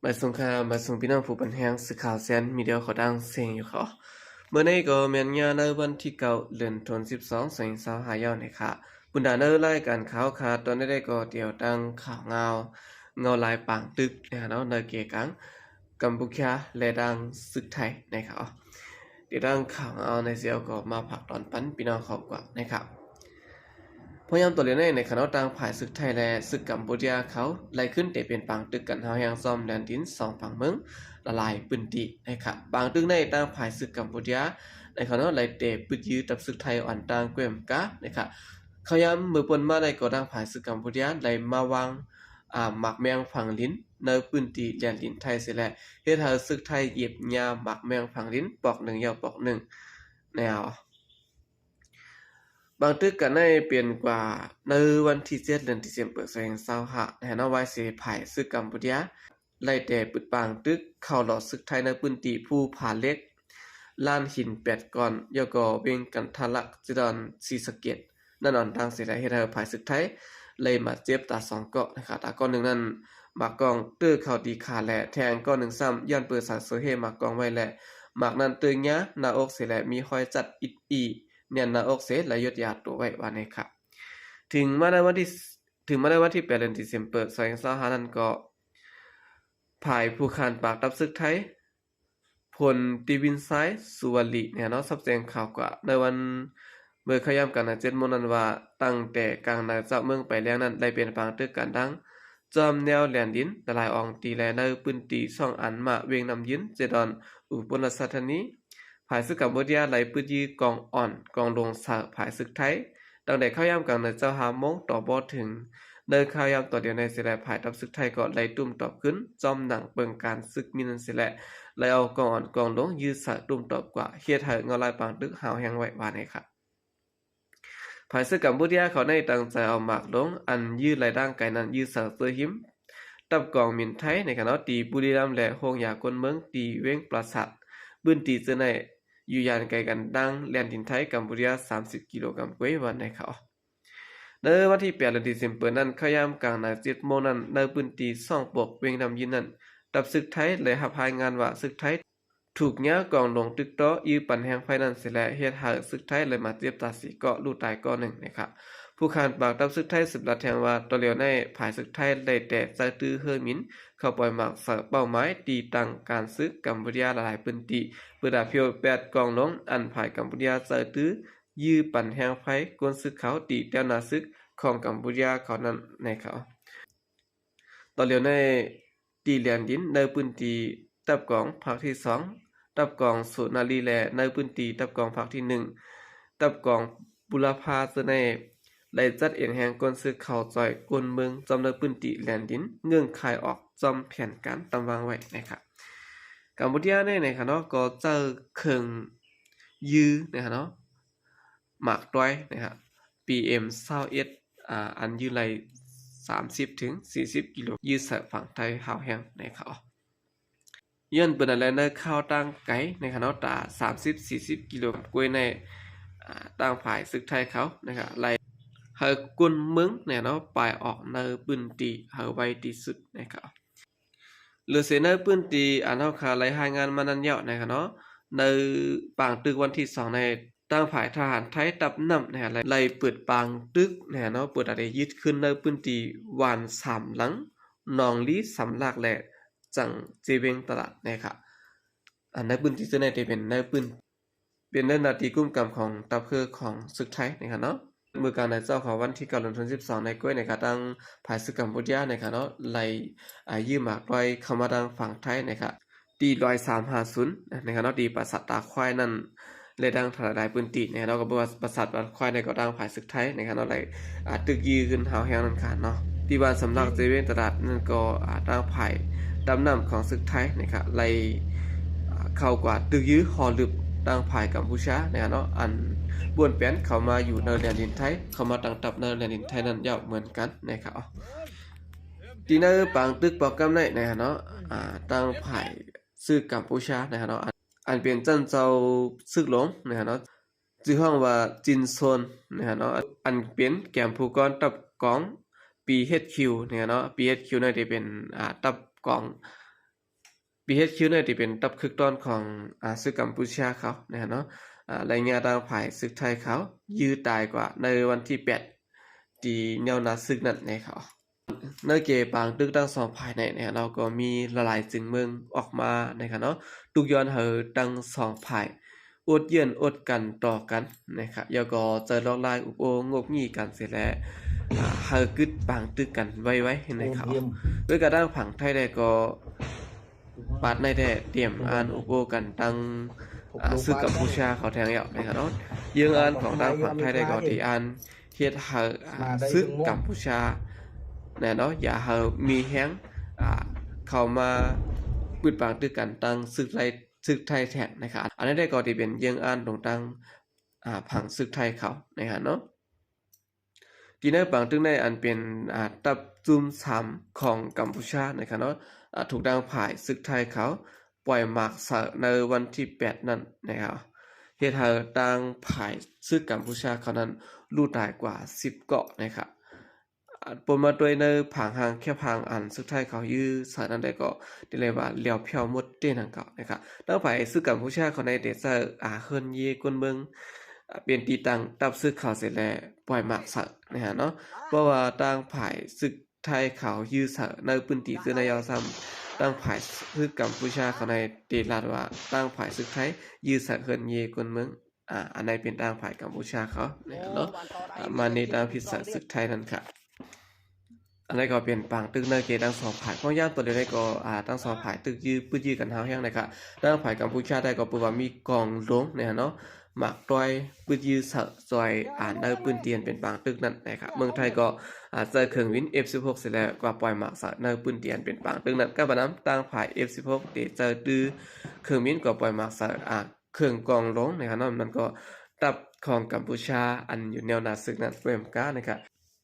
ບາຍສົງຄ່າ ບາຍສົງພີ່ນ້ອງຜູ້ບັນແຮງ ສື່ຂ່າວແຊນມີເດຍ ຂໍດັງເຊງຢູ່ເຄາະ. ມື້ນີ້ກໍແມ່ນຍາມໃນວັນທີເກົ້າ ເດືອນສິບສອງ ສອງພັນຊາວຫ້າ ແລ້ວນະຄະ. ບຸນດາໃນລາຍການຂ່າວຂະ ຕອນນີ້ກໍຕຽວຕັ້ງຂ່າວງາວ ເງົາລາຍປາງຕຶກນະເນາະ ໃນເຂດກາງກຳປູເຈຍ ແລະ ທາງສຶກໄທນະຄະ. ຕຽວຕັ້ງຂ່າວເອົາໃນເຊວກໍມາຝາກຕອນປັນພີ່ນ້ອງເຂົາກວ່ານະຄະ. ພະຍາມຕອນນີ້ນະຄະເນາະ ທາງຝ່າຍສຶກໄທ ແລະ ສຶກກຳປູເຈຍເຂົາໄລ່ຂຶ້ນແຕ່ເປັນປາງຕຶກກັນຮ້າວແຮງຊ່ອມແດນດິນສອງຝັ່ງເມືອງຫຼາຍໆພື້ນທີ່ນະຄະ. ປາງຕຶກໃນທາງຝ່າຍສຶກກຳປູເຈຍນະຄະເນາະ ໄລ່ແຕ່ປຶດຍືດກັບສຶກໄທອ່ອນຕ່າງແຂວງການນະຄະ. ເຂົ້າຍາມມື້ປົນມາໄດ້ກໍທາງຝ່າຍສຶກກຳປູເຈຍໄດ້ມາວາງ ອາ ໝາກແມງຝັງດິນໃນພື້ນທີ່ແດນດິນໄທເສຍແລ້ວ ເຮັດໃຫ້ສຶກໄທຫຍິບຍາໝາກແມງຝັງດິນປອກໜຶ່ງແລ້ວປອກໜຶ່ງແນວ. ບາງຕຶກກັນໃນເປັນກວ່າໃນວັນທີເຈັດ ເດືອນ December ສອງພັນຊາວຫ້າ ແນວໄວ້ເສຍຝ່າຍສຶກກຳປູເຈຍ ໄລ່ແຕ່ປຶດປາງຕຶກເຂົ້າຫຼໍ່ສຶກໄທໃນພື້ນທີ່ພູຜາເຫຼັກ, ລານຫີນແປດກ້ອນ ແລ້ວກໍເວງກັນທະລັກ ເຈດອນ ສີສະເກດ ນັ້ນອ່ອນຕ່າງເສຍແລ້ວ ເຮັດໃຫ້ຝ່າຍສຶກໄທໄດ້ບາດເຈັບຕາສອງເກາະນະຄະ. ຕາກ້ອນໜຶ່ງນັ້ນ ໝາກກ້ອງເຕີເຂົ້າຕີຂາ ແລະ ແທງກ້ອນໜຶ່ງຊ້ຳ ຍ້ອນເປີດສາຍໂຊເຮໝາກກ້ອງໄວ້ ແລະ ໝາກນັ້ນເຕີຍາໜ້າອົກເສຍ ແລະ ມີຮອຍຈັດອິດອີ່ແໜ້ນໜ້າອົກເສຍ ແລະ ຢົດຢາຕົວໄວ້ວ່າແນວນະຄະ. ເຖິງມາໃນວັນທີ ເຖິງມາໃນວັນທີແປດ ເດືອນ December ສອງພັນຊາວຫ້າ ນັ້ນກໍ ຝ່າຍຜູ້ຂ້ານປາກທັບສຶກໄທ ພົນຕີວິນຊາຍ ສຸວາລີ ແນວເນາະ ສັບແຈ້ງຂ່າວກວ່າໃນວັນ ເມື່ອເຂົ້າຍາມກາງນານເຈັດໂມງນັ້ນວ່າ ຕັ້ງແຕ່ກາງນານເຊົ້າເມືອງໄປແລງນັ້ນ ໄດ້ເປັນປາງຕຶກກັນທັງ ຈ້ອມແນວແດນດິນຫຼາຍໆອ່ອງຕີ ແລະ ໃນພື້ນທີ່ຊ່ອງອັນມາ ເວງນ້ຳຍືນ ເຈດອນ ອຸບົນລາຊະທານີ ຝ່າຍສຶກກຳປູເຈຍໄລ່ປຶດຍືດກອງອ່ອນກອງຫຼວງໃສ່ຝ່າຍສຶກໄທ ຕັ້ງແຕ່ເຂົ້າຍາມກາງໃນເຊົ້າຫ້າໂມງຕໍ່ບໍ່ເຖິງ ໃນຂ່າວຍາມຕອນດຽວໃນເສຍແລ້ວ ຝ່າຍທັບສຶກໄທກໍໄລ່ຕຸ້ມຕອບຂຶ້ນ ຈ້ອມໜັງເບິ່ງການສຶກມີນັ້ນເສຍແລ້ວ ໄລ່ເອົາກອງອ່ອນກອງຫຼວງຍືດໃສ່ຕຸ້ມຕອບກວ່າ ເຮັດໃຫ້ເງົາລາຍປາງຕຶກຮ້າວແຮງໄວ້ວ່າແນວນະຄະ. ຝ່າຍເສື້ອກຳປູເຈຍເຂົາໃນຕັ້ງໃຈເອົາໝາກໂລງອັນຍືດໄຫຼທາງໄກນັ້ນຍືດໃສ່ເສື້ອຫິມ ຕັບກອງມິນໄທໃນຂະນະທີ່ບຸລີລຳ ແລະ ໂຮງຢາກົ້ນເມືອງທີ່ເວງປາສາດ. ພື້ນທີ່ເຊິ່ງໃນຢູ່ຢ່າງໄກກັນດັ່ງແດນດິນໄທ-ກຳປູເຈຍສາມສິບກິໂລກຳກວຍວ່າໃນຂ່າວ. ໃນວັນທີແປດ ເດືອນ December ນັ້ນ ເຂົ້າຍາມກາງນານເຈັດໂມງນັ້ນ ໃນພື້ນທີ່ຊ່ອງປົກເວງນ້ຳຍືນນັ້ນ ຕັບເສິກໄທໄດ້ຮັບລາຍງານວ່າເສິກໄທ ຖືກຍາກອງຫຼວງຕຶກຕໍ່ ຍືດປັນແຮງໄຟນັ້ນເສຍແລ້ວ ເຮັດໃຫ້ເສິກໄທໄດ້ບາດເຈັບຕາຍສີ່ເກາະ ລູກຕາຍເກາະໜຶ່ງນະຄະ. ຜູ້ຂ້ານປາກທັບເສິກໄທສືບລັດແຈ້ງວ່າ ຕໍ່ຫຼຽວໃນຝ່າຍເສິກໄທໄດ້ແຕ່ໃຊ້ຕື້ເຮີມິນເຂົ້າປ່ອຍໝາກໃສ່ເປົ້າໝາຍທີ່ຕັ້ງການເສິກກຳປູເຈຍຫຼາຍໆພື້ນທີ່ ເປີດອາວຸດແປດກອງຫຼວງ ອັນຝ່າຍກຳປູເຈຍໃຊ້ຕື້ ຍືດປັນແຮງໄຟກົ້ນເສິກເຂົາທີ່ແຖວໜ້າເສິກຂອງກຳປູເຈຍເຂົານັ້ນນະຄະ. ຕໍ່ຫຼຽວໃນ ທີ່ແດນດິນ ໃນພື້ນທີ່ຕັບກອງພາກທີສອງ ຕັບກອງໂສນາລີ ແລະ ໃນພື້ນທີ່ຕັບກອງພາກທີໜຶ່ງ ຕັບກອງບຸລະພາເຊິ່ງໃນໄດ້ຈັດເອັນແຮງກົ້ນເສິກເຂົ້າຊ່ອຍກົ້ນເມືອງ ຈ້ອມໃນພື້ນທີ່ແດນດິນເງື່ອນໄຂອອກ ຈ້ອມແຜນການຕາມວາງໄວ້ນະຄະ. ກຳປູເຈຍໃນຂະນະນັ້ນກໍໃຊ້ເຄື່ອງຍືດນະຄະເນາະ ໝາກຕ້ອຍນະຄະ ພີເອັມຊາວເອັດ ອາ ອັນຍືດໄຫຼສາມສິບເຖິງສີ່ສິບກິໂລ ຍືດໃສ່ຝັ່ງໄທຮ້າວແຮງນະຄະ. ຍ້ອນເປັນອັນໃດໃນຂ່າວຕ່າງໄກນະຄະເນາະ ຕາສາມສິບສີ່ສິບກິໂລກວຍໃນ ອາ ຕ່າງຝ່າຍເສິກໄທເຂົານະຄະ ໄລ່ໃຫ້ກົ້ນເມືອງນະຄະເນາະ ໄປອອກໃນພື້ນທີ່ໃຫ້ໄວທີ່ສຸດນະຄະ. ຫຼືເສຍໃນພື້ນທີ່ອັນເຮົາຄາໄດ້ລາຍງານມານັ້ນແລ້ວນະຄະເນາະ ໃນປາງຕຶກວັນທີສອງໃນ ທາງຝ່າຍທະຫານໄທຕັບນ້ຳນະຄະ ໄດ້ເປີດປາງຕຶກນະຄະເນາະ ເປີດອາໄດ້ຍຶດຄືນໃນພື້ນທີ່ບ້ານສາມຫຼັງ ໜອງລີ ສຳລາກ ແລະ ຈັງເຈເວງຕະຫຼາດນະຄະ. ອັນໃນພື້ນທີ່ເຊິ່ງໃນໄດ້ເປັນໃນພື້ນ ເປັນໃນໜ້າທີ່ກຸມກຳຂອງຕັບເຄີຂອງເສິກໄທນະຄະເນາະ. ມື້ກາງໃນເຊົ້າຂອງວັນທີເກົ້າ ເດືອນສິບສອງໃນກ້ວຍນະຄະ ທາງຝ່າຍເສິກກຳປູເຈຍນະຄະເນາະ ໄລ່ ອາ ຍືດໝາກຕ້ອຍເຂົ້າມາທາງຝັ່ງໄທນະຄະ ທີ່ຮ້ອຍສາມຫ້າສູນນະຄະເນາະ ທີ່ປາສາດຕາຄວາຍນັ້ນ ແລະ ທາງຫຼາຍໆພື້ນທີ່ນະຄະເນາະ ກໍບໍ່ວ່າປາສາດຕາຄວາຍໃດກໍຕາມ ຝ່າຍເສິກໄທນະຄະເນາະ ໄດ້ ອາ ຕຶກຍືດຂຶ້ນຮ້າວແຮງນັ້ນຄະເນາະ. ທີ່ບ້ານສຳລັກ ເຈເວງຕະຫຼາດນັ້ນກໍ ອາ ທາງຝ່າຍຕາມນ້ຳຂອງເສິກໄທນະຄະ ໄລ່ ອາ ເຂົ້າກວາດຕຶກຍືດຫໍລຶບທາງຝ່າຍກຳປູເຈຍນະຄະເນາະ ອັນປ້ວນແປນເຂົ້າມາຢູ່ໃນແດນດິນໄທ ເຂົ້າມາຕັ້ງທັບໃນແດນດິນໄທນັ້ນແລ້ວເໝືອນກັນນະຄະ. ທີ່ໃນປາງຕຶກປອກກຳໃນນະຄະເນາະ ອາ ທາງຝ່າຍເສິກກຳປູເຈຍນະຄະເນາະ ອັນເປັນຈັນເຈົ້າເສິກຫຼວງນະຄະເນາະ ຊື່ຮ້ອງວ່າ ຈິນໂຊນ ນະຄະເນາະ ອັນເປັນແກມຜູ້ກອນຕັບກອງ ພີເອັດຄິວ ນະຄະເນາະ ພີເອັດຄິວ ນັ້ນຈະເປັນ ອາ ຕັບກອງ ບີເອັດຄິວ ນີ້ ທີ່ເປັນຕັບຄຶກຕອນຂອງ ອາ ຊຶກກຳປູເຈຍເຂົາ ນະເນາະ ອາ ໄລຍະທາງຝ່າຍຊຶກໄທເຂົາ ຢື້ຕາຍກວ່າໃນວັນທີແປດ ທີ່ແນວໜ້າຊຶກນັ້ນ ນະເນາະ. ໃນເກມປາງຕຶກທັງສອງຝ່າຍໃນ ນະເນາະ ກໍມີຫຼາຍໆສິ່ງເມືອງອອກມາ ນະເນາະ ຕຸກຍ້ອນໃຫ້ທັງສອງຝ່າຍອົດເຍືອນອົດກັນຕໍ່ກັນ ນະເນາະ ແລ້ວກໍໃຊ້ລວດລາຍອຸບໂອ້ງົບງິ້ງກັນເສຍແລ້ວ ອາ ໃຫ້ກຶດປາງຕຶກກັນໄວໆ ນະເນາະ. ໂດຍກະທາງຝັ່ງໄທໄດ້ກໍ ບາດໃນແທ້ຕຽມອ່ານອຸບໂອ້ກັນຕັ້ງ ອາ ຊຶກກຳປູເຈຍເຂົາແທ້ແລ້ວ ນະເນາະ. ເຍືອງອ່ານຂອງທາງຝັ່ງໄທໄດ້ກໍທີ່ອ່ານເຮັດໃຫ້ ອາ ຊຶກກຳປູເຈຍ ນະເນາະ ຢ່າໃຫ້ມີແຮງ ອາ ເຂົ້າມາປຶດປາງຕຶກກັນຕັ້ງຊຶກໄທ ຊຶກໄທແທ້ ນະເນາະ. ອັນນີ້ໄດ້ກໍທີ່ເປັນເຍືອງອ່ານຂອງທາງ ອາ ຝັ່ງຊຶກໄທເຂົາ ນະເນາະ. ທີ່ໃນປາງຕຶກໃນອັນເປັນ ອາ ຕັບຈຸ້ມສາມຂອງກຳປູເຈຍ ນະເນາະ ອາ ຖືກທາງຝ່າຍຊຶກໄທເຂົາປ່ອຍໝາກໃສ່ໃນວັນທີແປດນັ້ນ ນະເນາະ ເຮັດໃຫ້ທາງຝ່າຍຊຶກກຳປູເຈຍເຂົານັ້ນ ລຸຕາຍກວ່າສິບເກາະ ນະເນາະ. ອາ ປົນມາດ້ວຍໃນຜາງຫ່າງແຄບຫ່າງອັນຊຶກໄທເຂົາຢື້ໃສ່ນັ້ນໄດ້ກໍ ໄດ້ເລີຍວ່າແລ້ວແຜ່ວໝົດເດ້ນຳເຂົາ ນະເນາະ. ທາງຝ່າຍຊຶກກຳປູເຈຍເຂົາໃນໄດ້ໃຊ້ ອາ ເຮືອນເຍກົນເມືອງ ອາ ເປັນທີ່ຕັ້ງຕັບຊຶກເຂົາເສຍແລ້ວປ່ອຍໝາກໃສ່ ນະເນາະ. ເພາະວ່າທາງຝ່າຍຊຶກໄທເຂົາຢື້ໃສ່ໃນພື້ນທີ່ເຊິ່ງໃນຍາມຊ້ຳ ທາງຝ່າຍຊຶກກຳປູເຈຍເຂົາໃນໄດ້ລາດວ່າ ທາງຝ່າຍຊຶກໄທຢື້ໃສ່ເຮືອນເຍກົນເມືອງ ອາ ອັນໃດເປັນທາງຝ່າຍກຳປູເຈຍເຂົາ ນະເນາະ ອາ ມາໃນທາງຜິດຊາຊຶກໄທນັ້ນຄ່ະ. ອັນໃດກໍເປັນປາງຕຶກໃນເກມທັງສອງຝ່າຍ ພວກຍາມຕົວເດຍໃດກໍ ອາ ທັງສອງຝ່າຍຕຶກຢື້ ປືດຢື້ກັນຮ້າວແຮງ ນະເນາະ. ທາງຝ່າຍກຳປູເຈຍໄດ້ກໍເປີວ່າມີກອງຫຼວງ ນະເນາະ ໝາກຕ້ອຍ ປືດຢື້ສະຈອຍ ອາ ໃນພື້ນທີ່ອັນເປັນປາງຕຶກນັ້ນ ນະເນາະ. ເມືອງໄທກໍ ອາ ໃຊ້ເຄື່ອງບິນ ເອັຟສິບຫົກ ເສຍແລ້ວກວ່າປ່ອຍໝາກໃສ່ໃນພື້ນທີ່ອັນເປັນປາງຕຶກນັ້ນ. ກັບປະນຳທາງຝ່າຍ ເອັຟສິບຫົກ ໄດ້ໃຊ້ຕື້ເຄື່ອງບິນກວ່າປ່ອຍໝາກໃສ່ ອາ ເຄື່ອງກອງຫຼວງ ນະເນາະ ນັ້ນກໍຕັບຂອງກຳປູເຈຍອັນຢູ່ແນວໜ້າຊຶກນັ້ນ ເວມກາ ນະເນາະ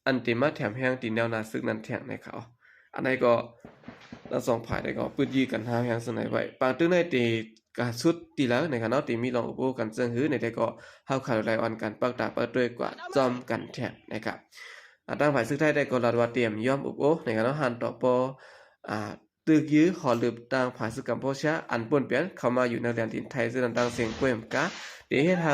ອັນທີ່ມາແຖມແຮງທີ່ແນວໜ້າຊຶກນັ້ນແທ້ ນະເນາະ. ອັນໃດກໍທັງສອງຝ່າຍໃດກໍປືດຢື້ກັນຮ້າວແຮງສ່ຳໃດໄວ້ ປາງຕຶກໃນທີ່ກະສຸດທີ່ແລ້ວ ນະເນາະ ທີ່ມີລອງອຸບໂອ້ກັນເຊິ່ງຫື ໃນໃດກໍເຮົາຂາວໄລອອນກັນປາກຕາປາກຕົວກວ່າຈ້ອມກັນແທ້ ນະເນາະ. ອາ ທາງຝ່າຍຊຶກໄທໄດ້ກໍລາດວ່າຕຽມຍອມອຸບໂອ້ ນະເນາະ ຫັ້ນຕໍ່ປໍ ອາ ຕຶກຢື້ຫໍລືບທາງຝ່າຍຊຶກກຳປູເຈຍ ອັນປົນປ່ຽນເຂົ້າມາຢູ່ໃນແດນດິນໄທ ເຊິ່ງນັ້ນຕ່າງເສັງ ເວມກາ ໄດ້ເຮັດໃຫ້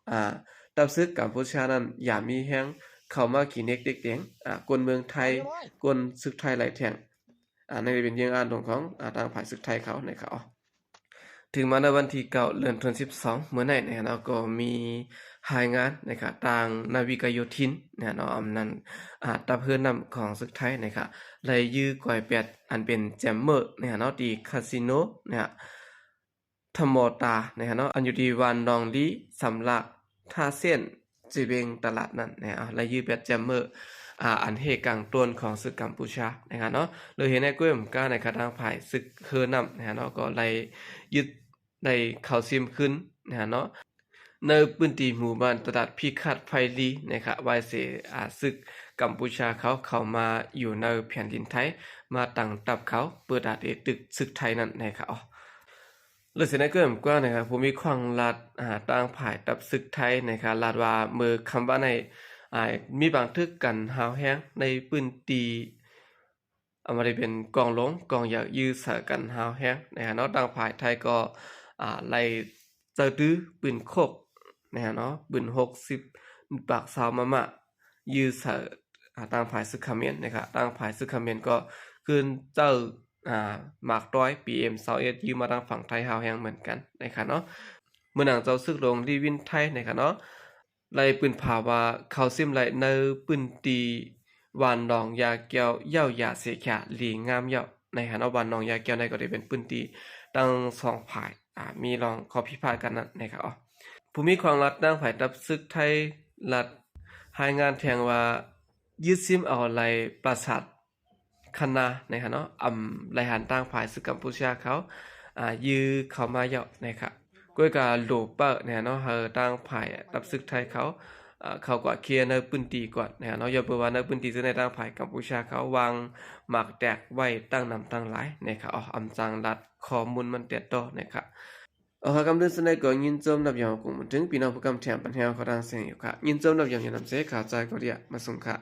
ອາ ຕັບຊຶກກຳປູເຈຍນັ້ນຢ່າມີແຮງເຂົ້າມາກິນເນັກເດັກແດງ ອາ ຄົນເມືອງໄທ ຄົນຊຶກໄທຫຼາຍແທ້ ອາ ໃນເປັນເຍືອງອ່ານຂອງ ອາ ທາງຝ່າຍຊຶກໄທເຂົາ ນະເນາະ. ເຖິງມາໃນວັນທີເກົ້າ ເດືອນທີສິບສອງ ມື້ໃນ ນະເນາະ ກໍມີ ຮາຍງານ ນະເນາະ ທາງນາວິກະໂຍທິນ ນະເນາະ ອຳນັ້ນ ອາ ຕັບເຮືອນ້ຳຂອງຊຶກໄທ ນະເນາະ ໄດ້ຢື້ກອຍແປດ ອັນເປັນແຈມເມີ ນະເນາະ ທີ່ຄາສິໂນ ນະເນາະ ທຳມໍຕາ ນະເນາະ ອັນຢູ່ທີ່ບ້ານໜອງລີ ສຳລັກ ທ່າເສັ້ນ ເຈເວັງ ຕະຫຼາດນັ້ນ ນະເນາະ ໄດ້ຢື້ແປດແຈມເມີ ອາ ອັນເຮກາງຕົ້ນຂອງຊຶກກຳປູເຈຍ ນະເນາະ. ໂດຍເຫດໃນກວມກາ ນະເນາະ ທາງຝ່າຍຊຶກເຮືອນ້ຳ ນະເນາະ ກໍໄດ້ຍຶດ ໄດ້ເຂົ້າຊິມຄືນ ນະເນາະ ໃນພື້ນທີ່ໝູ່ບ້ານຕະຫຼາດພິຄາດໄພລີ ນະເນາະ ໄວ້ເສຍ ອາ ຊຶກກຳປູເຈຍເຂົາເຂົ້າມາຢູ່ໃນແຜ່ນດິນໄທ ມາຕັ້ງຕັບເຂົາ ເພື່ອທີ່ຈະຕຶກຊຶກໄທນັ້ນ ນະເນາະ. ແລ້ວເສຍໃນເກີມກວ່າ ນະເນາະ ຜູ້ມີຄວາມລັດ ອາ ທາງຝ່າຍຕັບຊຶກໄທ ນະເນາະ ລາດວ່າເມື່ອຄ່ຳວານໃນ ອາ ມີປາງຕຶກກັນຮ້າວແຮງໃນພື້ນທີ່ ອາ ບໍ່ໄດ້ເປັນກອງຫຼວງກອງໃຫຍ່ ຢື້ສາກັນຮ້າວແຮງ ນະເນາະ. ທາງຝ່າຍໄທກໍ ອາ ໄລ່ໃຊ້ຕື້ປືນຄົກ ນະເນາະ ປືນຫົກສິບ ປາກຊາວມະມະ ຢື້ໃສ່ ອາ ທາງຝ່າຍຊຶກຂະເໝນ ນະເນາະ. ທາງຝ່າຍຊຶກຂະເໝນກໍຂຶ້ນໃຊ້ ອາ ໝາກຕ້ອຍ ບີເອັມຊາວເອັດ ຢື້ມາທາງຝັ່ງໄທຮ້າວແຮງເໝືອນກັນ ນະເນາະ. ເມື່ອນາງເຈົ້າຊຶກຫຼວງລີວິນໄທ ນະເນາະ ໄດ້ປືນພາວວ່າເຂົາຊິມໄລ່ໃນພື້ນທີ່ບ້ານໜອງຢາແກ້ວ ເຍົາຢາເສຂາ ລີງາມເຍົາ ນະເນາະ. ບ້ານໜອງຢາແກ້ວໃນກໍໄດ້ເປັນພື້ນທີ່ທັງສອງຝ່າຍ ອາ ມີລອງຂໍ້ພິພາດກັນນັ້ນ ນະເນາະ. ຜູ້ມີຄວາມລັດທາງຝ່າຍຕັບຊຶກໄທລັດ ຮາຍງານແທງວ່າ ຍຶດຊິມເອົາໄລ່ປາສາດ ຄັນນາ ນະເນາະ ອຳໄລ່ຫັນທາງຝ່າຍຊຶກກຳປູເຈຍເຂົາ ອາ ຢື້ເຂົ້າມາເຍົາະ ນະເນາະ. ກ້ວຍກະໂຫຼເປີ ນະເນາະ ໃຫ້ທາງຝ່າຍຕັບຊຶກໄທເຂົາ ອາ ເຂົ້າກວາດເຄຍໃນພື້ນທີ່ກ່ອນ ນະເນາະ. ຍ້ອນເພາະວ່າໃນພື້ນທີ່ເຊິ່ງໃນທາງຝ່າຍກຳປູເຈຍເຂົາວາງໝາກແຕກໄວ້ຕັ້ງນຳຕັ້ງຫຼາຍ ນະເນາະ ອຳຈັ່ງລັດຂໍ້ມູນມັນແຕ່ຕໍ່ ນະເນາະ. ເອົາ ຄຳເຕືອນສ່ຳໃດກໍຍິນຊົມນັບຢອງກົງມາເຖິງພີ່ນ້ອງຜູ້ກຳແຖມປັນແຮວເຂົ້າທາງເສຍງຢູ່ຄ່ະ. ຍິນຊົມນັບຢອງຢູ່ນຳເສ ຂ່າວຈາຍກໍເດຍມາສົ່ງຄ່ະ.